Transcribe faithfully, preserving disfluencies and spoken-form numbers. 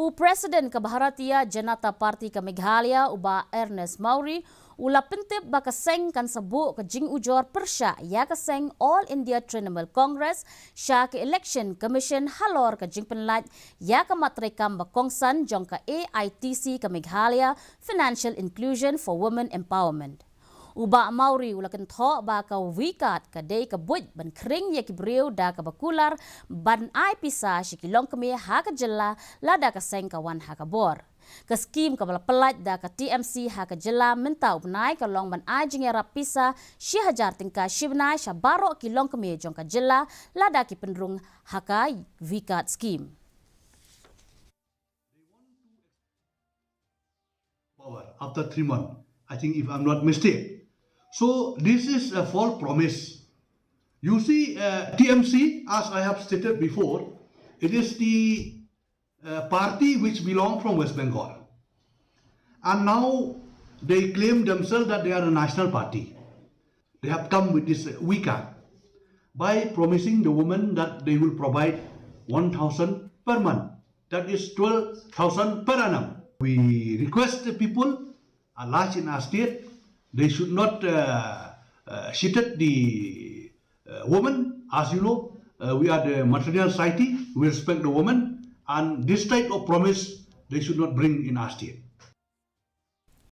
U President ka Bharatiya Janata Party ka Meghalaya, u Bah Ernest Mawrie, u la pyntip ba ka seng kan sa buh ka jingujor pyrshah ïa ka seng All India Trinamool Congress sha ka Election Commission halor ka jingpynlait ïa ka mat treikam ba kongsan jong ka A I T C ka Meghalaya, Financial Inclusion for Women Empowerment. U Bah Mawrie u la kynthoh ba ka V-KAT ka dei ka buit ban khring ïa ki briew da kaba kular ban ai pisa sha ki longkmie ha ka jylla lada ka seng ka wan ha ka bor. Ka skim kaba la pyllait da ka T M C ha ka jylla mynta u bnai ka long ban ai jingïarap pisa shi hajar tyngka shi bnai sha baroh ki longkmie jong ka jylla lada ki pynrung ha ka V-KAT skim. Power after three months, I think, if I'm not mistaken. So this is a false promise. You see, uh, T M C, as I have stated before, it is the uh, party which belong from West Bengal. And now they claim themselves that they are a national party. They have come with this, uh, V-KAT by promising the woman that they will provide one thousand per month. That is twelve thousand per annum. We request the people, uh, large in our state, they should not, uh, uh, cheated the uh, woman. As you know, uh, we are the matrilineal society. We respect the woman, and this type of promise they should not bring in our state.